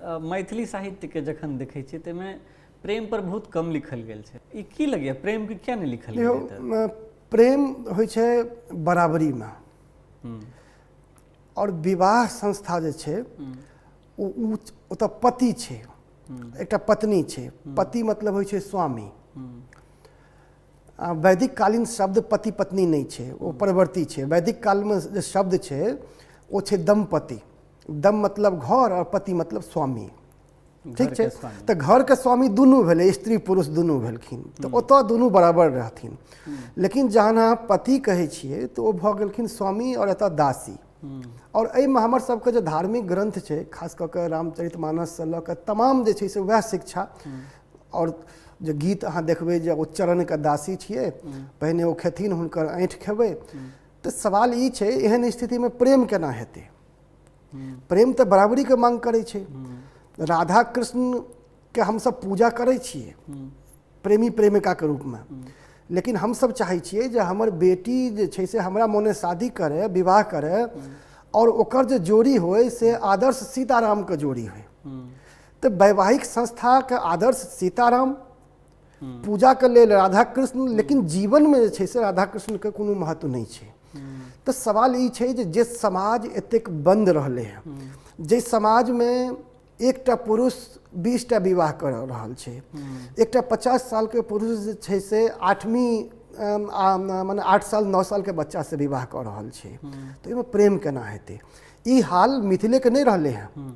मैथिली साहित्यके जखन देखै छियै ताहिमे प्रेम पर बहुत कम लिखल गेल छै। ई की लगैए, प्रेमके किया नहि लिखल गेल? प्रेम होइ छै बराबरीमे, आओर विवाह संस्था जे छै ओ ओतऽ पति छै, एकटा पत्नी छै। पति मतलब होइ छै स्वामी। वैदिक कालीन शब्द पति पत्नी नहि छै, ओ परवर्ती छै। वैदिक कालमे जे शब्द छै ओ छै दम्पति। दम मतलब घर आओर पति मतलब स्वामी, ठीक छै? तऽ घरके स्वामी दुनू भेलै, स्त्री पुरुष दुनू भेलखिन, तऽ ओतऽ दुनू बराबर रहथिन। लेकिन जहन अहाँ पति कहै छियै तऽ ओ भऽ गेलखिन स्वामी आओर एतऽ दासी। आओर एहिमे हमर सबके जे धार्मिक ग्रन्थ छै, खास कऽ कऽ रामचरित मानससँ लऽ कऽ तमाम जे छै से वएह शिक्षा। आओर जे गीत अहाँ देखबै जे ओ चरणके दासी छियै, पहिने ओ खेथिन हुनकर ऐँठ खेबै। तऽ सवाल ई छै, एहन स्थितिमे प्रेम केना हेतै? प्रेम तऽ बराबरीके मांग करै छै। राधा कृष्णके हमसब पूजा करै छियै प्रेमी प्रेमिकाके रूपमे, लेकिन हमसब चाहै छियै जे हमर बेटी जे छै से हमरा मोने शादी करै, विवाह करै, आओर ओकर जे जोड़ी होइ से आदर्श सीतारामके जोड़ी होइ। तऽ वैवाहिक संस्थाके आदर्श सीताराम, पूजाके लेल राधा कृष्ण, लेकिन जीवनमे जे छै से राधा कृष्णके कोनो महत्व नहि छै। तऽ सवाल ई छै जे जे समाज एतेक बन्द रहलै हँ, जाहि समाजमे एकटा पुरुष 20टा विवाह कऽ रहल छै, एकटा 50 सालके पुरुष जे छै से 8वीं मने 8 साल 9 सालके बच्चासँ विवाह कऽ रहल छै, तऽ ओहिमे प्रेम केना हेतै? ई हाल मिथिलेके नहि रहलै हँ,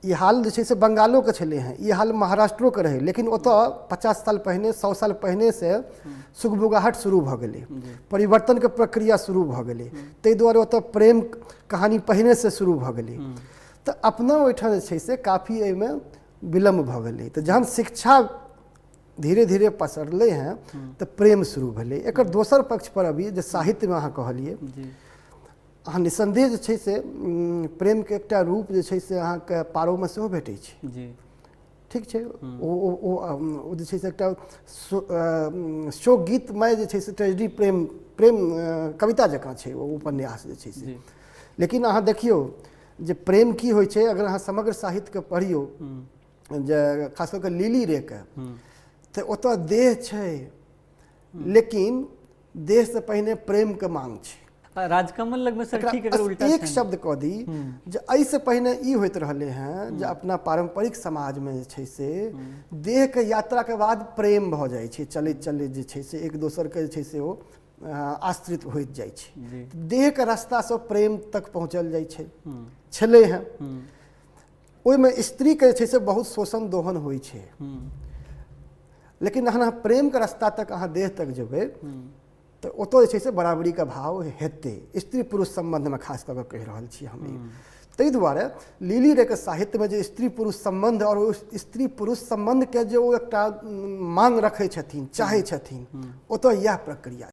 ई हाल जे छै से बंगालोके छलै हँ, ई हाल महाराष्ट्रोके रहै, लेकिन ओतऽ 50 साल पहिने 100 साल पहिनेसँ सुगबुगाहट शुरू भऽ गेलै, परिवर्तनके प्रक्रिया शुरू भऽ गेलै, ताहि दुआरे ओतऽ प्रेम कहानी पहिनेसँ शुरू भऽ गेलै। तऽ अपना ओहिठाम जे छै से काफी एहिमे विलम्ब भऽ गेलै। तऽ जहन शिक्षा धीरे धीरे पसरलै हँ तऽ प्रेम शुरू भेलै। एकर दोसर पक्षपर अभी जे साहित्यमे अहाँ कहलियै, अहाँ निस्सन्देह जे छै से प्रेमके एकटा रूप जे छै से अहाँके पारोमे सेहो भेटै छै जी, ठीक छै? ओ ओ ओ ओ जे छै से एकटा शोक गीतमय जे छै से ट्रेजेडी प्रेम प्रेम कविता जकाँ छै ओ उपन्यास जे छै से। लेकिन अहाँ देखियौ जे प्रेम की होइ छै, अगर अहाँ समग्र साहित्यके पढ़ियौ जे खास कऽ कऽ लिली रेके, तऽ ओतऽ देह छै, लेकिन देहसँ पहिने प्रेमके मांग छै। राजकमल लगमे सर ठीक अगर उल्टा एक शब्द कऽ दी जे एहिसँ पहिने ई होइत रहलै हँ जे अपना पारम्परिक समाजमे जे छै से देहके यात्राके बाद प्रेम भऽ जाइ छै, चलैत चलैत जे छै से एक दोसरके जे छै से ओ आश्रित होइत जाइ छै, देहके रास्तासँ प्रेम तक पहुँचल जाइ छै छलै हँ। ओहिमे स्त्रीके जे छै से बहुत शोषण दोहन होइ छै, लेकिन जहन अहाँ प्रेमके रास्ता तक अहाँ देह तक जेबै तऽ ओतऽ जे छै से बराबरीके भाव हेतै, स्त्री पुरुष सम्बन्धमे खास कऽ कऽ कहि रहल छी हम ई। ताहि दुआरे लिली रेके साहित्यमे जे स्त्री पुरुष सम्बन्ध आओर ओ स्त्री पुरुष सम्बन्धके जे ओ एकटा मांग रखै छथिन, चाहै छथिन, ओतऽ इएह प्रक्रिया।